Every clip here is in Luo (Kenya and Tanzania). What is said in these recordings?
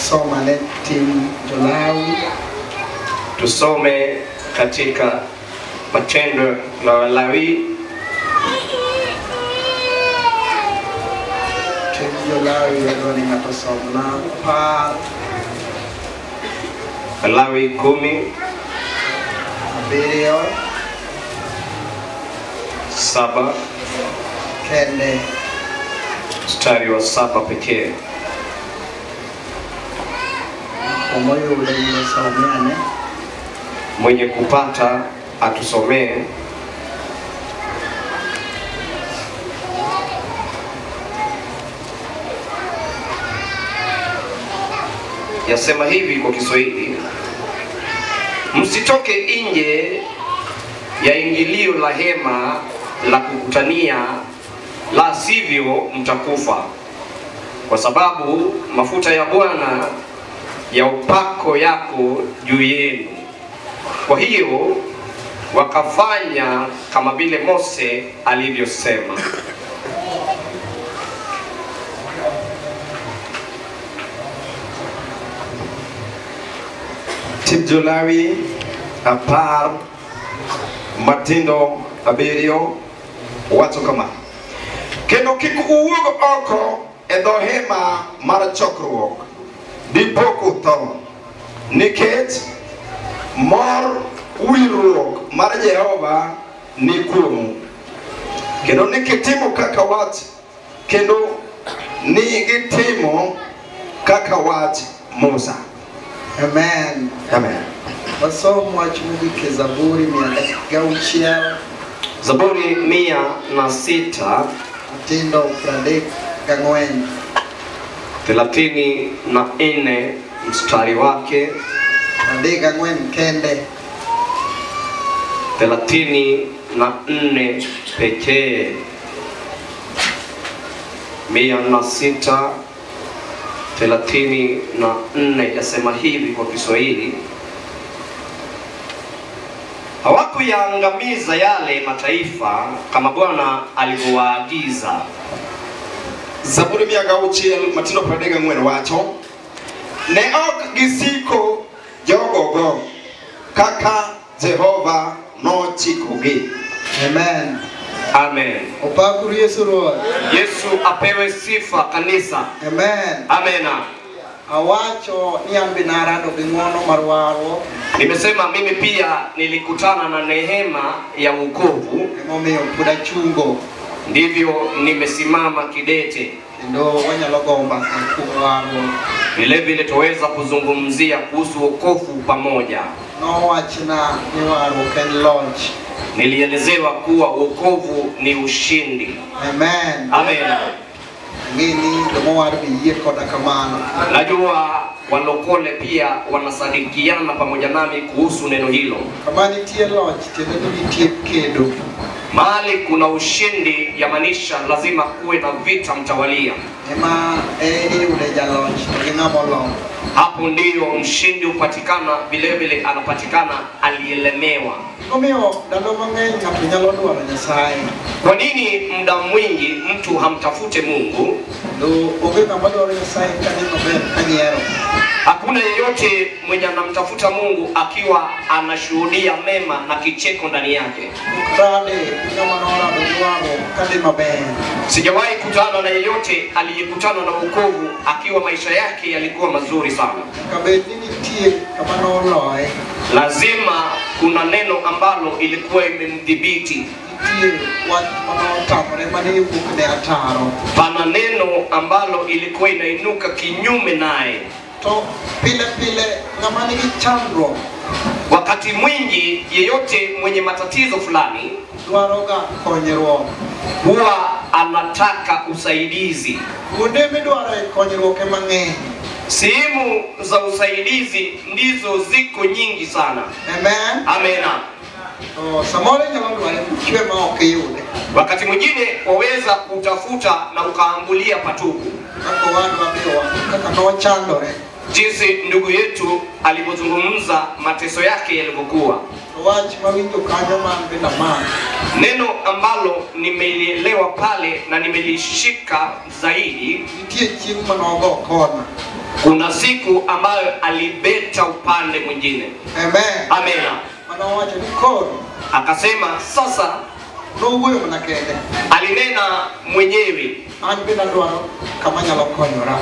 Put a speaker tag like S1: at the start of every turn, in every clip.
S1: Wasoma ne Tim Jolawi.
S2: Tusome katika Matendo la Walawi.
S1: Tim Jolawi adwa ni ng'ato somna 10.
S2: Walawi 10
S1: 7
S2: 7
S1: kende,
S2: mstari wa 7 pekee. Mwenye kupata atusomee. Yasema hivi kwa Kiswahili: msitoke nje ya ingilio la hema la kukutania, la sivyo mtakufa, kwa sababu mafuta ya Bwana ya upako yako juu yenu. Kwa hiyo wakafanya kama vile Mose alivyosema.
S3: Tim Jolawi 10 Matindo 7 wacho kama: kendo kik uwuog oko e dho hema mar chokruok dipo kutho, nikech mor wirruok mar Jehova ni kuomu, kendo ni kitimo kaka wach, kendo ni gitimo kaka wach Musa.
S1: Amen.
S3: Amen.
S1: Wasom wach mogik e Zaburi 106.
S2: Zaburi 106
S1: Matindo 34
S2: 34 mstari wake
S1: 34 kende,
S2: 34 pekee. 106 34 yasema hivi kwa Kiswahili: hawakuyaangamiza yale mataifa kama Bwana alivyowaagiza.
S3: Zaburi 106 Matindo 34 wacho: ne ok gisiko jogogo kaka Jehova nochikogi.
S1: Amen.
S2: Amen.
S1: Opakuru Yesu Ruoth.
S2: Yesu apewe sifa kanisa.
S1: Amen.
S2: Amena.
S1: Awacho ni an be narado gi ng'wono mar warruok.
S2: Nimesema mimi pia nilikutana na neema ya wokovu,
S1: Emomiyo pod achungo,
S2: ndivyo nimesimama kidete.
S1: kendo wanyalo go mbaka kuom warruok.
S2: Vile vile tuweza kuzungumzia kuhusu wokovu pamoja.
S1: Nowachna ni warruok en loch.
S2: Nilielezewa kuwa wokovu ni ushindi.
S1: Amen.
S2: Amen.
S1: Ang'e ni jomowar be yie koda kamano.
S2: Najua walokole pia wanasadikiana pamoja nami kuhusu neno hilo.
S1: Kama nitie loch, tiende ni nitie kedo.
S2: Mahali kuna ushindi yamaanisha lazima kuwe na vita mtawalia.
S1: Ema iyude jaloch to gi ng'ama olo.
S2: Hapo ndiyo mshindi hupatikana, vile vile anapatikana aliyelemewa.
S1: Omiyo ndalo mang'eny ng'ato nyalo dwaro Nyasaye.
S2: Kwa nini muda mwingi mtu hamtafute Mungu?
S1: To onge ng'ama dwaro Nyasaye ka ni maber kanyiero.
S2: Hakuna yeyote mwenye anamtafuta Mungu akiwa anashuhudia mema na kicheko ndani yake.
S1: Ok rade gi ng'ama norado gi warruok kadhi maber.
S2: Sijawahi kutana na yeyote aliyekutana na wokovu akiwa maisha yake yalikuwa mazuri sana.
S1: Nyaka bed ni nitie kama noloye.
S2: Lazima kuna neno ambalo ilikuwa imemdhibiti.
S1: Nitie wach manotamore mane wuok ne ataro.
S2: Pana neno ambalo ilikuwa inainuka kinyume naye.
S1: To pile pile ng'ama nigi chandruok,
S2: Wakati mwingi yeyote mwenye matatizo fulani
S1: dwaroga konyruok.
S2: huwa anataka usaidizi.
S1: Kuonde midwaro e konyruok ema ng'eny.
S2: Sehemu za usaidizi ndizo ziko nyingi sana.
S1: Amen.
S2: Amena.
S1: To samoro inyalo dware chwe ma ok iyude.
S2: Wakati mwingine waweza kutafuta na ukaambulia patupu.
S1: Kaka owadwa be owacho kaka nochandore.
S2: Jinsi ndugu yetu alivyozungumza mateso yake yalivyokuwa.
S1: To wach mawinjo kanyo man bende amako.
S2: Neno ambalo nimelielewa pale na nimelishika zaidi,
S1: Nitie chieng' manogo kona.
S2: Kuna siku ambayo alibeta upande mwingine.
S1: Amen.
S2: Amena.
S1: Manowacho ni koro
S2: Akasema sasa,
S1: nowuoyo mana kende.
S2: alinena mwenyewe,
S1: An bende adwaro kama anyalo konyora.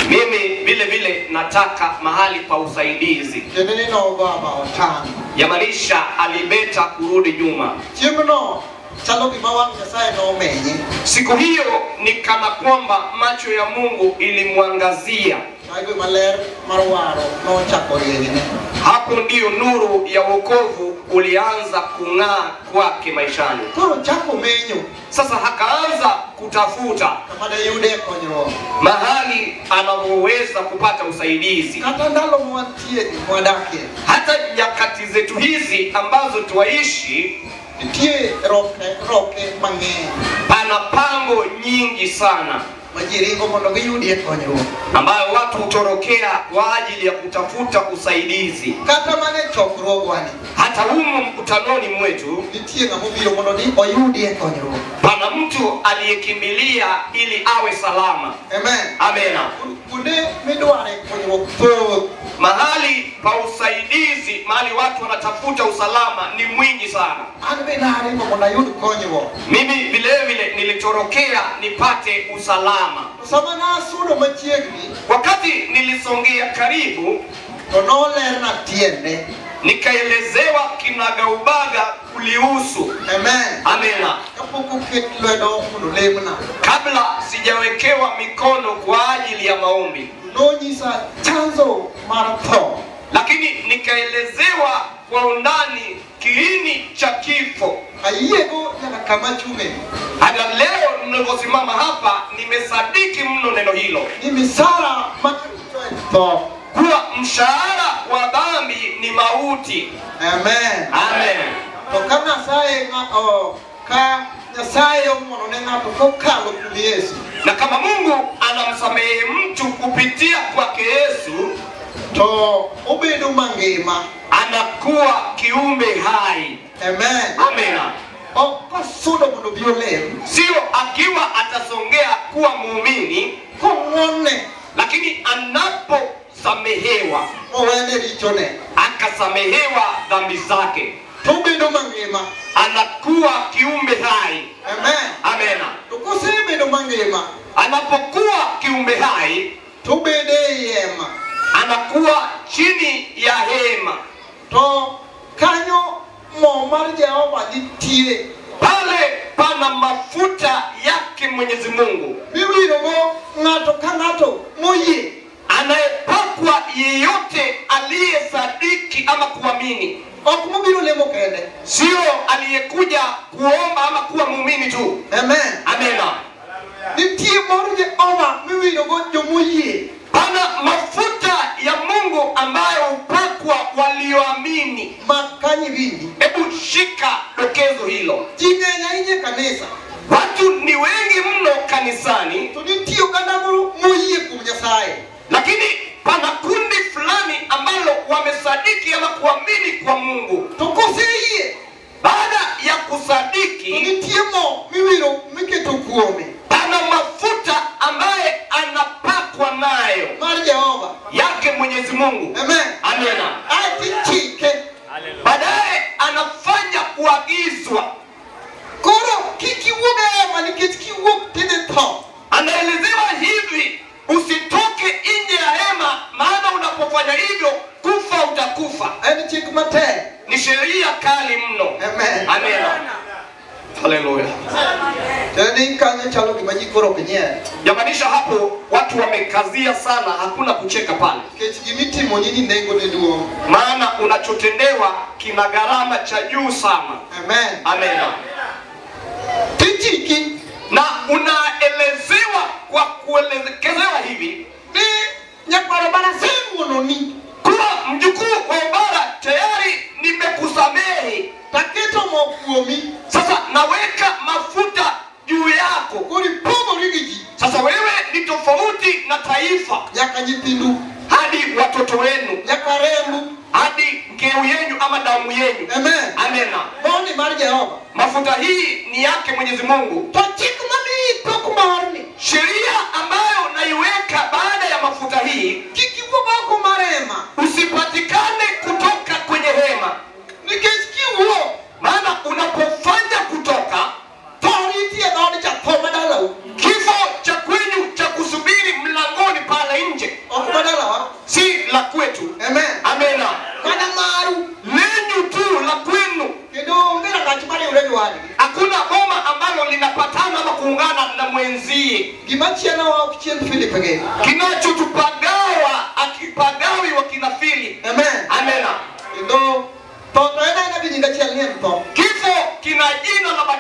S2: mimi vile vile nataka mahali pa usaidizi.
S1: Tiende ni nogo aba otang'.
S2: Yamaanisha alibeta kurudi nyuma.
S1: Chieng'no chalo gima wang' Nyasaye nomenye.
S2: Siku hiyo ni kana kwamba macho ya Mungu ilimwangazia.
S1: Kago maler mar waro nochako rienyne.
S2: Hapo ndiyo nuru ya wokovu ulianza kung'aa kwake maishani.
S1: Koro ochako menyo
S2: Sasa akaanza kutafuta
S1: kama dayude konyruok.
S2: mahali anapoweza kupata usaidizi.
S1: Kata ndalo mwantie ni mwadakie
S2: Hata nyakati zetu hizi ambazo twaishi,
S1: nitie roke roke mang'eny
S2: pana pango nyingi sana
S1: ma ji ringo mondo giyudie konyruok.
S2: ambayo watu hutorokea kwa ajili ya kutafuta usaidizi.
S1: Kata mana e chokruogwani
S2: Hata humu mkutanoni mwetu
S1: nitie ng'ama obiro mondo ni oyudie konyruok.
S2: pana mtu aliyekimbilia ili awe salama.
S1: Amen.
S2: Amena.
S1: Kuonde midware konyruok thoth.
S2: Mahali pa usaidizi, mahali watu wanatafuta usalama ni mwingi sana.
S1: An be naringo mondo ayud konyruok.
S2: Mimi vile vile nilitorokea nipate usalama.
S1: To sama nasudo machiegni
S2: Wakati nilisongea karibu,
S1: to nolerna tiende.
S2: nikaelezewa kinagaubaga kulihusu.
S1: Amen.
S2: Amena.
S1: Kapok oket lwedo mondo lemna,
S2: Kabla sijawekewa mikono kwa ajili ya maombi,
S1: nonyisa chanzo mar tho.
S2: lakini nikaelezewa kwa undani kiini cha kifo.
S1: Ayiego nyaka kama achung'e
S2: Hata leo ninavyosimama hapa, nimesadiki mno neno hilo
S1: ni misara mar richo en tho.
S2: kuwa mshahara wa dhambi ni mauti.
S1: Amen.
S2: Amen.
S1: To ka Nyasaye ka Nyasaye ong'wono ne ng'ato kokalo kuom Yesu,
S2: Na kama Mungu anamsamehe mtu kupitia kwake Yesu,
S1: to obedo mangima.
S2: anakuwa kiumbe hai.
S1: Amen.
S2: Amena.
S1: Ok kosudo mondo obi olem,
S2: Sio akiwa atasongea kuwa muumini,
S1: kong'wonne
S2: lakini anaposamehewa
S1: mowene richone,
S2: akasamehewa dhambi zake,
S1: to obedo mangima.
S2: anakuwa kiumbe hai.
S1: Amen.
S2: Amena.
S1: To kosebedo mangima,
S2: Anapokuwa kiumbe hai,
S1: to obedo ei hema.
S2: anakuwa chini ya hema.
S1: To kanyo mo mar Jehova nitie
S2: Pale pana mafuta yake Mwenyezi Mungu,
S1: miwirogo ng'ato ka ng'ato moyie.
S2: anayepakwa yeyote aliyesadiki ama kuamini,
S1: Ok mobiro lemo kende.
S2: sio aliyekuja kuomba ama kuwa muumini tu.
S1: Amen.
S2: Amena.
S1: Nitie mor Jehova miwirogo jomoyie.
S2: Pana mafuta ya Mungu ambayo hupakwa walioamini.
S1: Mak kanyo iwinji.
S2: Hebu shika dokezo hilo.
S1: Ji ng'eny ahinya e kanisa.
S2: Watu ni wengi mno kanisani,
S1: To nitie oganda moro moyie kuom Nyasaye.
S2: lakini pana kundi fulani ambalo wamesadiki ama kuamini kwa Mungu.
S1: To koseyie,
S2: Baada ya
S1: to
S2: kusadiki,
S1: nitie mo miwiro miketo kuome
S2: pana mafuta ambaye anapakwa nayo
S1: mar Jehova.
S2: yake Mwenyezi Mungu.
S1: Amen.
S2: Amena.
S1: Ae tichike.
S2: Baadaye anafanya kuagizwa,
S1: Koro kik iwuog e hema nikech kiwuok tidhi tho.
S2: anaelezewa hivi, usitoke nje ya hema, maana unapofanya hivyo kufa utakufa.
S1: En chik matek.
S2: Ni sheria kali mno.
S1: Amen.
S2: Amena. Haleluya.
S1: Tiende ni kanyo chalo gima ji koro ok nyier.
S2: Yamaanisha hapo watu wamekazia sana, hakuna kucheka pale,
S1: Nikech gimitimoni ni nengone duong'.
S2: maana unachotendewa kina gharama cha juu sana.
S1: Amen.
S2: Amena.
S1: Tichiki
S2: Na unaelezewa kwa kuelekezewa hivi
S1: ni nyakwar Obara aseng'wononi
S2: kuwa mjukuu wa Obara, tayari nimekusamehe,
S1: taketo mo kuomi
S2: sasa naweka mafuta juu yako.
S1: koro ipogori gi ji
S2: Sasa wewe ni tofauti na taifa,
S1: nyaka nyithindu
S2: hadi watoto wenu,
S1: nyaka rembu.
S2: hadi ngeu yenyu ama damu yenyu.
S1: Amen.
S2: Amena.
S1: Moni mar Jehova.
S2: Mafuta hii ni yake Mwenyezi Mungu.
S1: To chik mamiyi tok morni
S2: Sheria ambayo naiweka baada ya mafuta hii,
S1: kik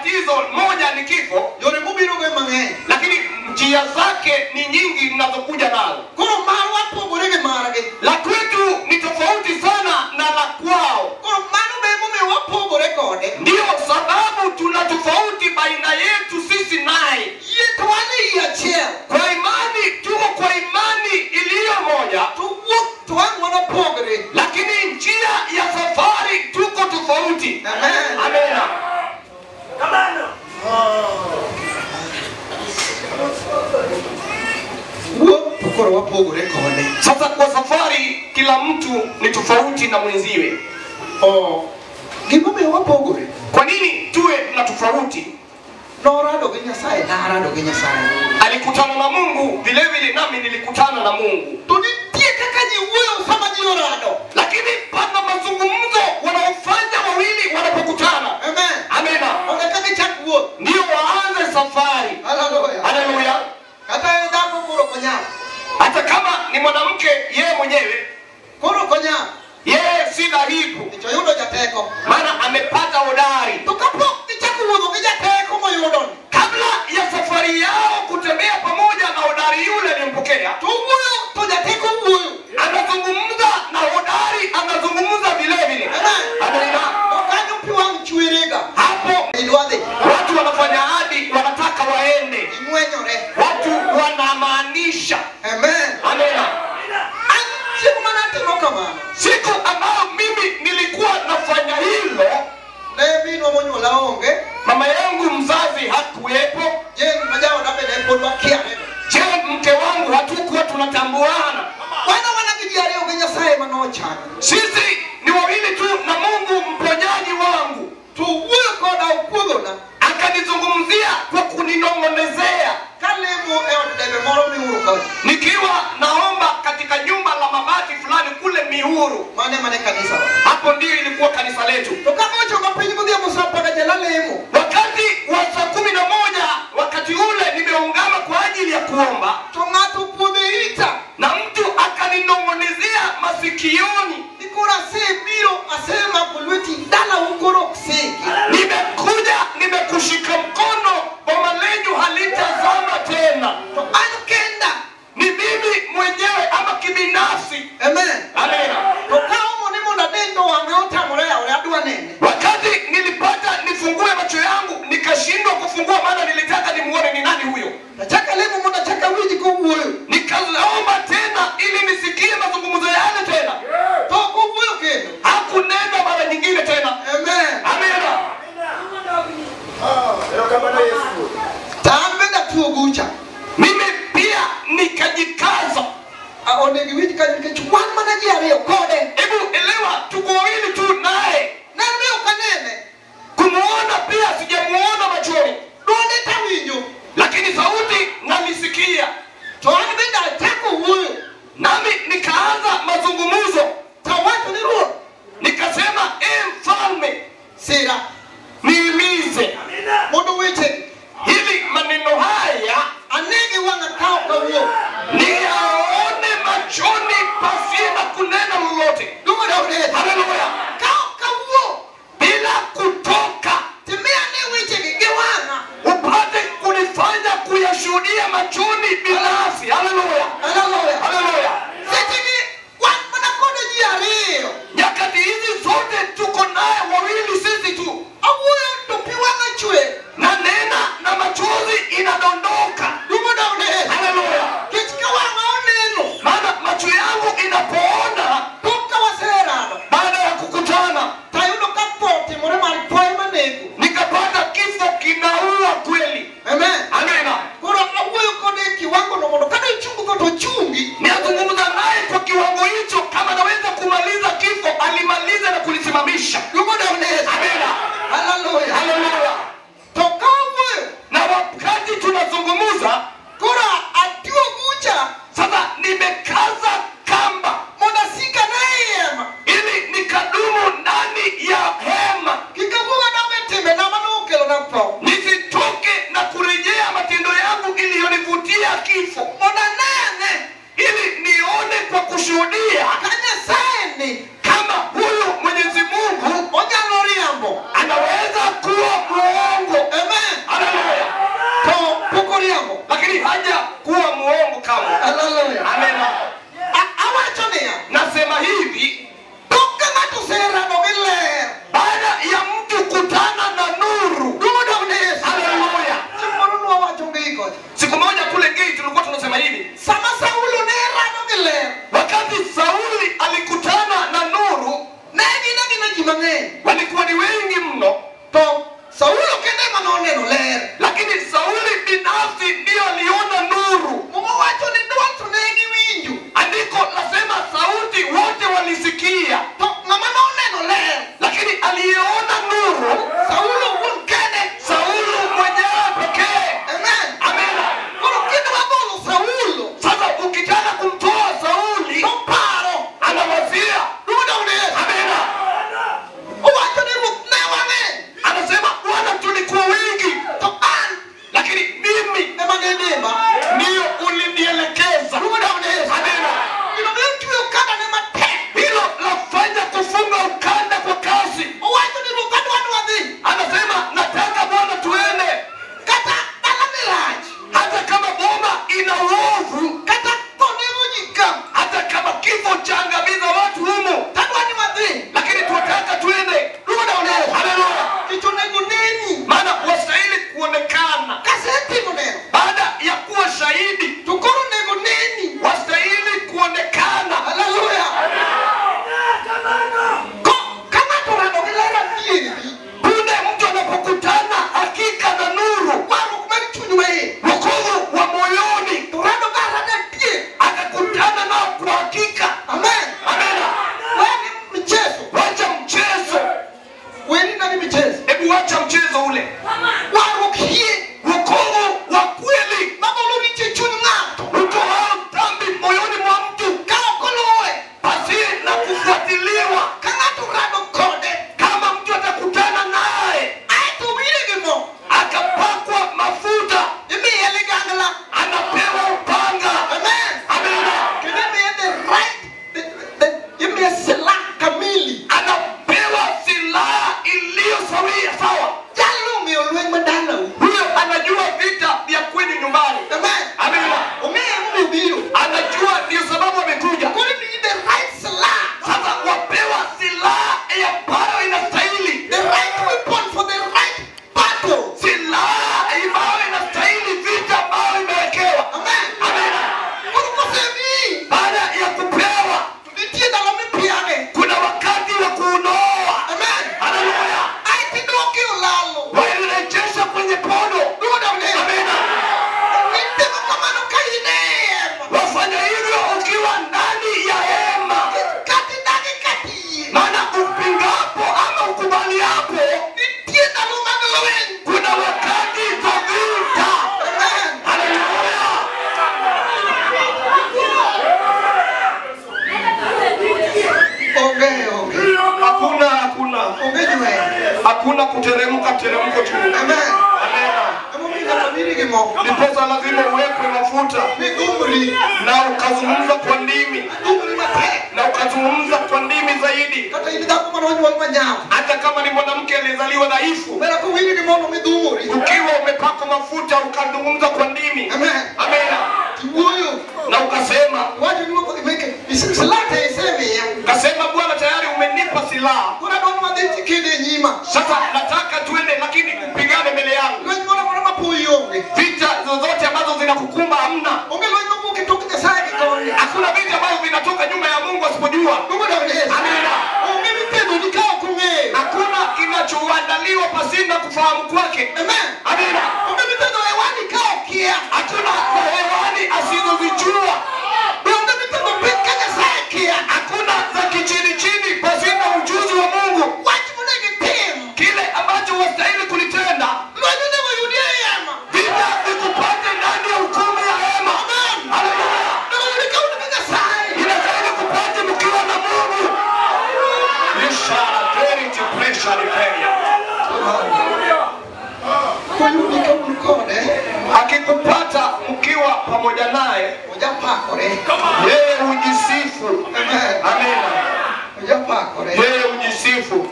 S2: tatizo moja ni kifo,
S1: Yore mobiro go ema ng'eny.
S2: lakini njia zake ni nyingi mnazokuja nazo.
S1: Koro marwa pogore gi margi.
S2: La kwetu ni tofauti sana na la kwao.
S1: Koro mano be emomiyo wapogore kode.
S2: Ndiyo sababu tuna tofauti baina yetu sisi naye.
S1: Yie to wan e yie achiel.
S2: Kwa imani tuko kwa imani iliyo moja,
S1: To wuoth to ang' wanapogre.
S2: lakini njia ya safari tuko tofauti.
S1: Amen.
S2: Amena.
S1: Wuoth to koro wapogore kode.
S2: Sasa kwa safari kila mtu ni tofauti na mwenziwe.
S1: Oh. Gimomiyo wapogore?
S2: Kwa nini tuwe na tofauti?
S1: Norado gi Nyasaye, narado gi Nyasaye.
S2: Alikutana na Mungu vile vile, nami nilikutana na Mungu,
S1: To nitie kaka ji wuoyo sama ji orado.
S2: lakini pana mazungumzo wanaofanya wawili wanapokutana.
S1: Amen.
S2: Amena,
S1: Onge kaka ichak wuoth.
S2: ndio waanze safari.
S1: Haleluya.
S2: Haleluya.
S1: Kata en dhako koro ok onyap.
S2: Hata kama ni mwanamke yeye mwenyewe,
S1: Koro ok onyap.
S2: yeye si dhaifu,
S1: Nikech oyudo jateko.
S2: maana amepata hodari.
S1: To kapok gichako wuotho gi jateko moyudoni,
S2: Kabla ya safari yao kutembea pamoja na hodari yule aliyempokea,
S1: to wuoyo to jateko wuoyo.
S2: anazungumza na hodari, anazungumza vile vile.
S1: Amen.
S2: Amina.
S1: To kanyo pi wang' chwerega.
S2: Hapo
S1: Idwa dhi.
S2: watu wanafanya ahadi, wanataka waende,
S1: Ing'wenyore.
S2: watu wanamaanisha.
S1: Amen.
S2: Amina.
S1: An chieng' mana timo kamano.
S2: Siku ambayo mimi nilikuwa nafanya hilo,
S1: Ne minwa monyuola onge.
S2: mama yangu mzazi hakuwepo,
S1: Jane ma jaoda be ne pod wakiarego.
S2: je, mke wangu hatukuwa tunatambuana.
S1: Wana wana gi ji ariyo gi Nyasaye manochano.
S2: Sisi ni wawili tu na Mungu mponyaji wangu.
S1: To wuoyo koda okuodhona.
S2: Akanizungumzia kwa kuninong'onezea
S1: Kalemo e od debe moro miuro kocha.
S2: nikiwa naomba katika nyumba la mabati fulani kule Mihuru.
S1: Mane mane kanisa.
S2: Hapo ndiyo ilikuwa kanisa letu.
S1: To kaka ochomo piny godhiambo sa apar gachiel alemo.
S2: Wakati wa saa 11, wakati ule nimeungama kwa ajili ya kuomba,
S1: To ng'ato okuodho ita.
S2: na mtu akaninong'onezea masikioni,
S1: Ni koro asebiro asemako lweti dalau koro ok siki.
S2: nimekuja nimekushika mkono, boma lenyu halitazama tena.
S1: To an kenda.
S2: Ni mimi mwenyewe ama kibinafsi.
S1: Amen.
S2: Amina.
S1: To kaomo ni mondo anen to wang'a otamore yawore adwa nene.
S2: Wakati nilipata nifungue macho yangu nikashindwa kufungua, maana nilitaka nimuone ni nani huyo.
S1: Achako lemo mondo achak awinj kowuoyo.
S2: Nikaomba tena ili nisikie mazungumzo yale tena,
S1: To ok owuoyo kendo.
S2: hakunena mara nyingine tena.
S1: Amen.
S2: Amina.
S1: To an bende atuo gucha.
S2: Mimi pia nikajikaza.
S1: Onego iwinj kanyo nikech wan mana ji ariyo kode.
S2: Hebu elewa, tuko wawili tu naye,
S1: Ne an be ok anene.
S2: kumuona pia sijamuona machoni,
S1: Dwonde tawinjo.
S2: lakini sauti nalisikia,
S1: To an bende achako wuoyo.
S2: nami nikaanza mazungumzo,
S1: Tawacho ni ruoth.
S2: nikasema, e mfalme,
S1: Sira.
S2: nihimize
S1: Mondo weche
S2: ili maneno haya
S1: ane gi wang'a ka ok awuo.
S2: niyaone machoni pasina kunena lolote.
S1: Duong' odok ne Yesu.
S2: Haleluya!
S1: Ka ok awuo,
S2: Bila kutoka
S1: timiya ane wechegi gi wang'a.
S2: upate kunifanya kuyashuhudia machoni binafsi. Haleluya!
S1: Haleluya.
S2: Haleluya!
S1: Sechegi wan mana kode ji ariyo.
S2: Nyakati hizi zote tuko naye wawili sisi tu,
S1: Awuoyo to pi wang'a chwer.
S2: na nena na machozi inadondoka.
S1: Duong' odok ne Yesu.
S2: Haleluya!
S1: Nikech ka wang'a oneno,
S2: Maana macho yangu inapoona
S1: tok ka waserado,
S2: baada ya kukutana,
S1: tayudo ka tho otimore mar tho ema nego.
S2: nikapata kifo kinaua kweli.
S1: Amen.
S2: Amina.
S1: Koro awuoyo kode e kiwango no mondo kata ichung tho to chungi.
S2: Ninazungumza naye kwa kiwango hicho, kama naweza kumaliza kifo, alimaliza na kulisimamisha.
S1: Duong' odok ne Yesu.
S2: Amina.
S1: Haleluya.
S2: Haleluya.
S1: To ka awuoyo,
S2: Na wakati tunazungumza
S1: koro atuo bucha
S2: sasa, nimekaza kamba
S1: mondo asik ane ei hema.
S2: ili nikadumu ndani ya hema,
S1: Kik awuog adog e timbena manokelona tho.
S2: nisitoke na kurejea matendo yangu iliyonivutia kifo,
S1: Mondo ane ane
S2: ili nione kwa kushuhudia
S1: ka Nyasaye ni
S2: kama huyu Mwenyezi Mungu
S1: onyalo riambo.
S2: anaweza kuwa muongo. mteremko tu.
S1: Amen.
S2: Amena.
S1: Emomiyo
S2: Ndiposa lazima uwekwe mafuta
S1: migumri
S2: na ukazungumza kwa ndimi,
S1: gumri matek
S2: na ukazungumza kwa ndimi zaidi,
S1: kata in dhako mane onyuol manyap
S2: hata kama ni mwanamke aliyezaliwa dhaifu.
S1: bera kowiri gi mono midhumori.
S2: Ukiwa umepakwa mafuta ukazungumza kwa ndimi,
S1: Amen.
S2: amena,
S1: Tiwuoyo
S2: na ukasema,
S1: iwacho ni wuotho gi silate isemiya
S2: ukasema Bwana, tayari umenipa silaha,
S1: koro adwa ni wadhi tikende e nyima.
S2: sasa nataka tuende, lakini upigane mbele yangu.
S1: Lweny moro amora mapoyi onge.
S2: Vita zozote ambazo zinakukumba hamna.
S1: Onge lweny mawuok e tok Nyasaye gi koni.
S2: Hakuna vita ambavyo vinatoka nyuma ya Mungu asipojua.
S1: Luongo dog ni Yesu.
S2: Amina.
S1: Onge mitedo ni ka ok ong'eyo.
S2: Hakuna kinachoandaliwa pasina kufahamu kwake.
S1: Amen.
S2: Amina.
S1: Onge mitedo hewani ka okia.
S2: Hakuna za hewani asizozijua.
S1: Be onge mitedo piny ka Nyasaye kia.
S2: Hakuna za kichini chini pasina ujuzi wa Mungu.
S1: Wach monego itim.
S2: Kile ambacho wastahili kulitenda,
S1: Lweny onego oyudi e hema.
S2: vita vikupate ndani ya ukumbi ya hema. Haleluya.
S1: Onego oyudi ka un gi Nyasaye.
S2: Inastahili kupate mkiwa na Mungu. Ishara verity pressure repair.
S1: Koyudi ka un kode,
S2: Akikupata mkiwa pamoja naye,
S1: ojapakore.
S2: yeye hujisifu.
S1: Amen.
S2: Amina.
S1: Ojapakore.
S2: Yeye hujisifu.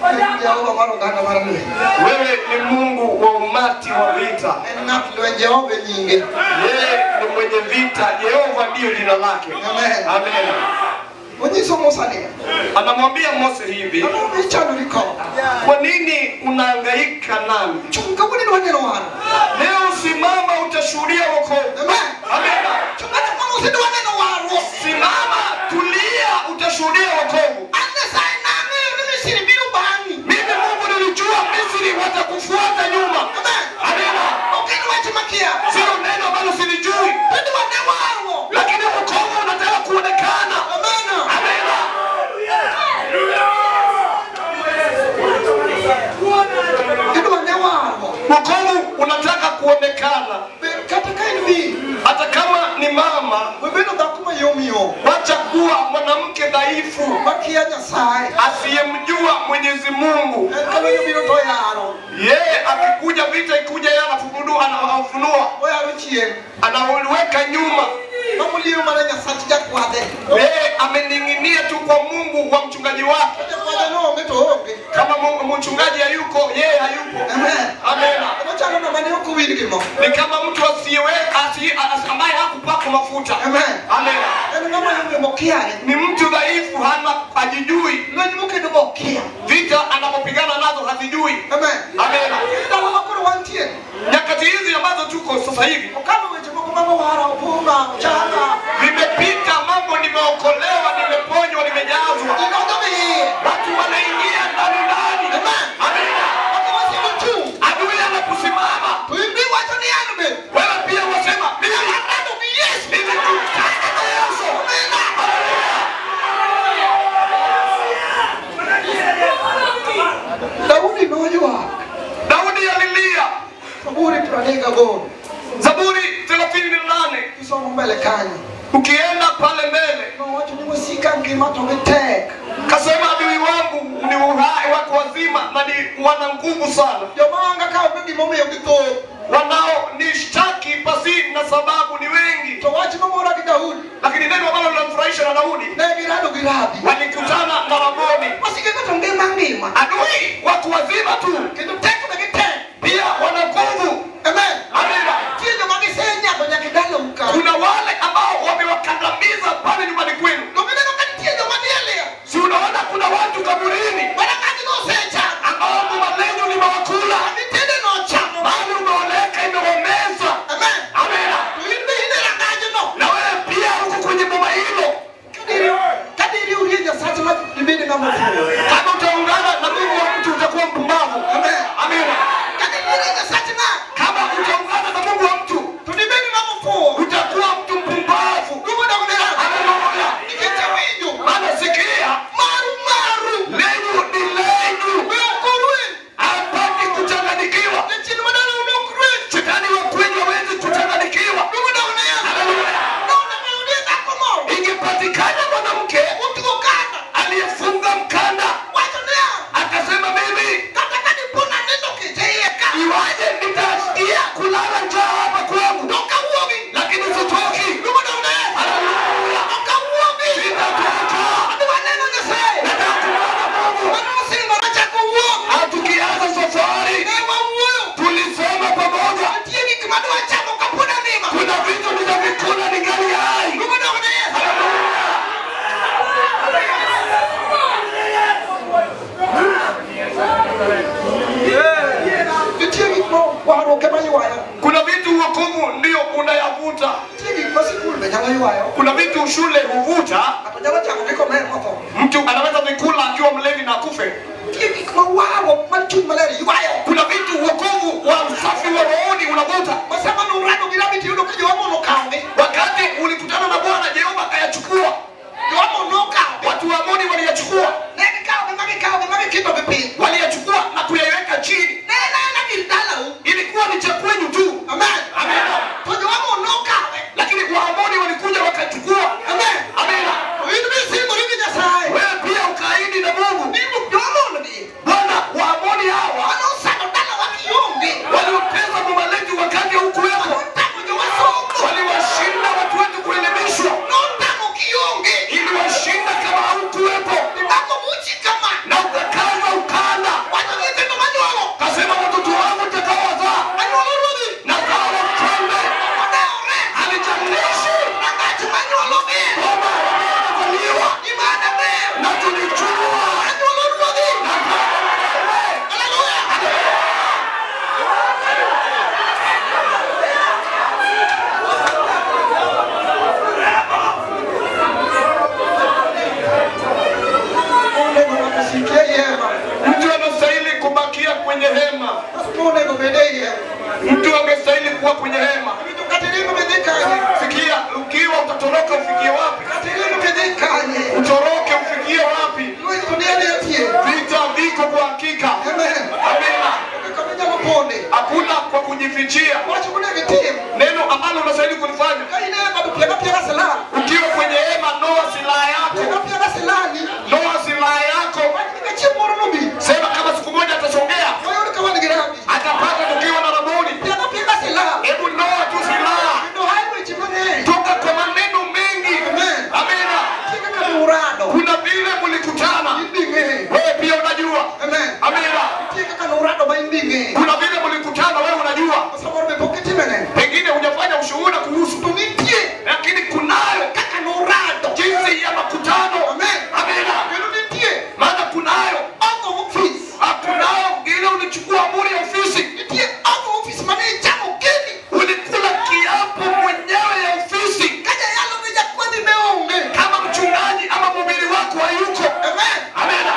S1: En Jehova mar oganda mar lweny.
S2: Wewe ni Mungu wa umati wa vita.
S1: En ng'at lweny Jehova e nyinge.
S2: Yeye ni mwenye vita. Yehova ndiyo jina lake.
S1: Amen.
S2: Amina.
S1: Onyiso Musa niya,
S2: Anamwambia Mose hivi,
S1: ang'o michandori koda?
S2: kwa nini unahangaika nami?
S1: Chung' kawuono idwa neno wang'.
S2: Leo simama, utashuhudia wokovu.
S1: Amen.
S2: Amina.
S1: Chung' achunga Musa idwa neno warruok.
S2: Simama, tulia, utashuhudia wokovu.
S1: An Nyasaye nang'eyo ni Misri biro bang'i.
S2: Mimi Mungu nilijua Misri watakufuata nyuma.
S1: Amen.
S2: Amina.
S1: Ok en wach makia.
S2: Sio neno ambalo silijui,
S1: To idwa ne warruok.
S2: lakini wokovu unataka kuonekana.
S1: Amen.
S2: Amina.
S1: Idwa ne warruok.
S2: Wokovu unataka kuonekana,
S1: Ber kata ka in min,
S2: hata kama ni mama.
S1: we bedo dhako mayom yom
S2: Wacha kuwa mwanamke dhaifu
S1: makia Nyasaye.
S2: asiyemjua Mwenyezi Mungu.
S1: En ka lweny obiro to oyaro.
S2: Yeye akikuja vita ikuja, yeye anafunudu, anafunua,
S1: Oyaro chien.
S2: anaweka nyuma.
S1: Mamulio mana Nyasach jakwadhe.
S2: Yeye amening'inia tu kwa Mungu wa mchungaji wake.
S1: Ka jakwadhe no onge to oonge.
S2: Kama mchungaji hayuko, yeye hayupo.
S1: Amen.
S2: Amina.
S1: Ochalo ng'ama ne ok owil gi mo.
S2: Ni kama mtu ambaye hakupakwa mafuta.
S1: Amen.
S2: Amina.
S1: En ng'ama yom yom okiare.
S2: Ni mtu dhaifu, hana hajijui.
S1: Lweny mokedo be okia.
S2: Vita anapopigana nazo hazijui.
S1: Amen.
S2: Amina.
S1: Ndalo ma koro wantie.
S2: Nyakati hizi ambazo tuko sasa hivi
S1: Okalo weche moko mag owara, opunga, ochanga.
S2: vimepita mambo, nimeokolewa, nimeponywa, nimejazwa.
S1: Ji donjo iye.
S2: Watu wanaingia ndani ndani.
S1: Amen.
S2: Amina.
S1: Ok wasigu chung'.
S2: Adui anaposimama,
S1: To in be iwacho ni an be.
S2: wewe pia wasema mimi
S1: Arado gi Yesu.
S2: nimekutana na Yesu.
S1: Daudi noywak.
S2: Daudi alilia.
S1: Zaburi 38.
S2: Zaburi 38,
S1: Kisomo mbele kanyo.
S2: ukienda pale mbele
S1: Nowacho ni wasika ngima to gitek.
S2: kasema adui wangu ni uhai wako wazima na ni wana nguvu sana,
S1: Joma anga ka onge gimomiyo githo.
S2: wanaonishtaki pasi na sababu ni wengi.
S1: To wach mamora gi Daudi.
S2: Lakini neno ambalo linamfurahisha na Daudi,
S1: Ne girado gi Rabi.
S2: walikutana na Raboni.
S1: Wasike ka to ngima ngima.
S2: Adui wako wazima tu,
S1: Kendo tek be gitek.
S2: pia wana nguvu.
S1: Amen.
S2: Amina.
S1: Nitie joma gisenyago nyaka e dalau ka.
S2: Kuna wale ambao wamewakandamiza pale nyumbani kwenu.
S1: Donge ineno ka nitie joma nie liel.
S2: Si unaona kuna watu kaburini
S1: Mana ng'ato nosechamo.
S2: ambao boma lenyu limewakula,
S1: Nyithinde nochamo.
S2: bali umeoleka imewameza.
S1: Amen.
S2: Amina.
S1: To in be in e rangajno.
S2: Na wewe pia uko kwenye boma hilo.
S1: Ka diriwri e Nyasache ma dibed ng'ama ofuwo.
S2: Kama utaungana na Mungu wa mtu utakuwa mpumbavu.
S1: Amen.
S2: Amina.
S1: Ka diriwri e Nyasache ng'ato
S2: Kama utaungana na Mungu wa mtu
S1: to dibed ng'ama ofuwo.
S2: utakuwa mtu mpumbavu.
S1: Luongo dog ne rangaj.
S2: Haleluya.
S1: Nikech awinjo.
S2: Maana sikia,
S1: Maru maru.
S2: lenyu ni lenyu,
S1: Be ok orweny.
S2: hapati kuchanganyikiwa.
S1: Jachien ma dalau ne ok rweny.
S2: Shetani wa kwenu hawezi kuchanganyikiwa.
S1: Luongo dog ne Yesu.
S2: Haleluya.
S1: Nonego oyudie dhako moro.
S2: Ingepatikana mwanamke
S1: Oting'o kanda.
S2: aliyefunga mkanda
S1: Wacho niya.
S2: akasema, mimi
S1: Kata ka dipo nanindo
S2: Huvuta. Mtu anaweza vikula akiwa mlevi na akufe. Kuna vitu wokovu wa usafi wa rohoni unavuta. Wakati ulikutana na Bwana, Jehova akayachukua. Watu wa Amoni waliyachukua. Waliyachukua na kuyaweka chini. Ilikuwa ni cha kwenu tu. Amen. Amen. Lakini Waamoni walikuja wakachukua. Amen. Amen. Wewe pia ukaahidi na Mungu. Bwana, Waamoni hawa walioteza boma letu wakati hukuwepo. Waliwashinda watu wetu kuelimishwa. Iliwashinda kama haukuwepo. Na ukakaza ukanda. Kasema watoto wangu nitakaowazaa. Na zao mfalme. Alijalishi. Boma wamekataliwa. Na tulijua. Na zao mfalme. Mtu anastahili kubakia kwenye hema. Mtu angestahili kuwa kwenye hema. Sikia, ukiwa utatoroka ufikie wapi? Utoroke ufikie wapi? Vita viko kwa hakika. Amina. Hakuna kwa kujifichia. Neno ambalo unastahili kulifanya. Ukiwa kwenye hema, noa silaha yako. Noa silaha yako. Sema kama siku moja atasongea, atapata tukiwa na rabuni. Hebu noa tu silaha. Toka kwa maneno mengi. Amina. Kuna vile mlikutana. Wewe pia unajua. Amina. Kuna vile mlikutana, wewe unajua. Pengine hujafanya ushuhuda kuhusu. Lakini kunayo jinsi ya makutano. Amina. Maana kunayo. Hakunao ile ulichukua amri ya ofisi. Ulikula kiapo mwenyewe ya ofisi. Kama mchungaji ama mhubiri wako hayuko. Amina.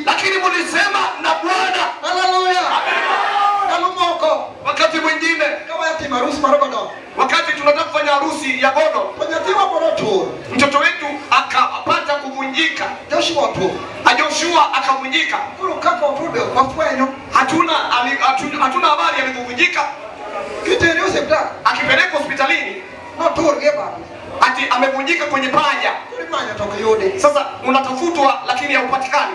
S2: Lakini mlisema na Bwana. Wakati mwingine, wakati tunataka kufanya harusi ya Godo, mtoto wetu akapata kuvunjika. Joshua akavunjika. Hatuna habari alivyovunjika. Akipelekwa hospitalini, ati amevunjika kwenye paja. Sasa unatafutwa lakini haupatikani.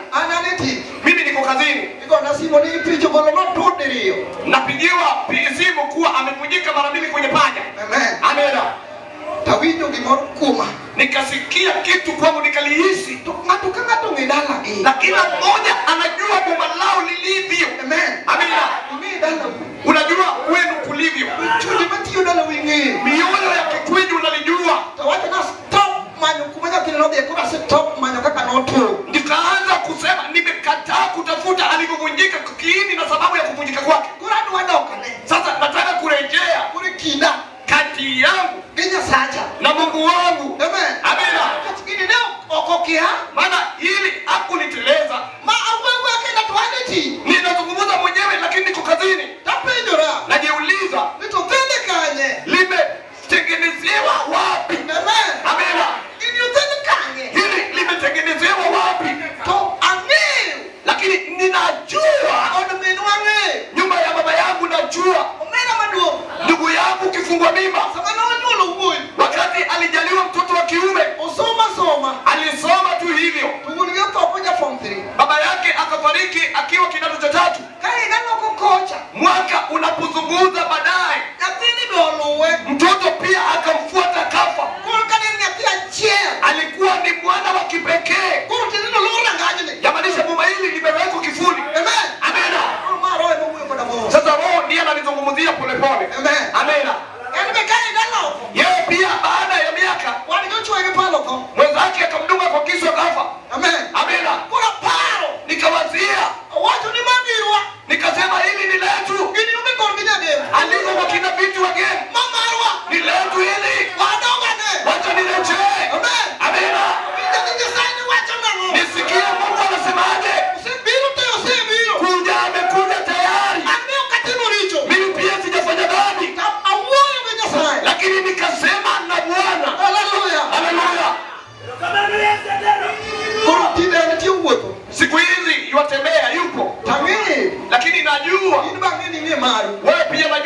S2: Mimi niko kazini. Napigiwa simu kuwa amevunjika mara mbili kwenye paja. Amen. Nikasikia kitu kwangu, nikalihisi. Na kila mmoja anajua boma lao lilivyo. Amina. Unajua kwenu kulivyo. Mioyo ya kikwenyu unalijua. Nikaanza kusema nimekataa kutafuta alivyovunjika kiini na sababu ya kuvunjika kwake. Sasa nataka kurejea kati yangu na Mungu wangu. Amina. Maana hili hakuniteleza. Ninazungumza mwenyewe lakini niko kazini. Najiuliza, limetengenezewa wapi? Amina. Hili limetengenezewa wapi? Lakini ninajua nyumba ya baba yangu, najua ndugu yangu kifungwa mimba. Wakati alijaliwa mtoto wa kiume, alisoma tu hivyo.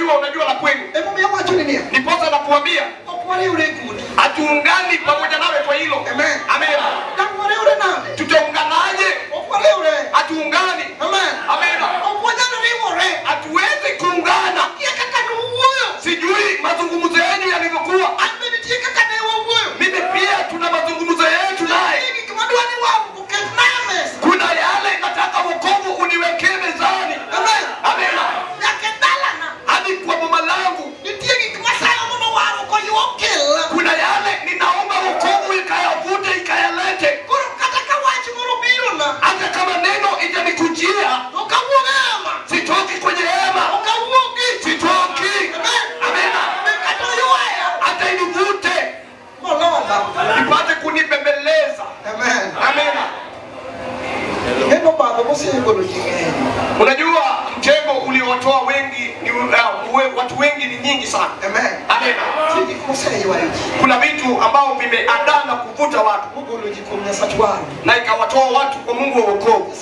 S2: Najua unajua la kwenu. Ndiposa nakuambia hatuungani pamoja nawe kwa hilo.
S1: Amen.
S2: Amen. Tutaunganaje? Hatuungani.
S1: Amen.
S2: Amen. Hatuwezi kuungana. Sijui mazungumzo yenu yalivyokuwa. Mimi pia tuna mazungumzo yetu naye. Kuna yale nataka wokovu uniwekee mezani.
S1: Amen.
S2: Amen. Hadi kwa boma langu. Kuna yale ninaomba wokovu ikayavute ikayalete. Hata kama neno itanikujia, sitoki kwenye hema. Sitoki. Amen. Hata inivute ipate kunibembeleza.
S1: Amen.
S2: Amen. Unajua mtego uliowatoa wengi ni watu wengi ni nyingi sana.
S1: Amen.
S2: Amen. Kuna vitu ambao vimeandaa na kuvuta watu na ikawatoa watu kwa Mungu wa wokovu.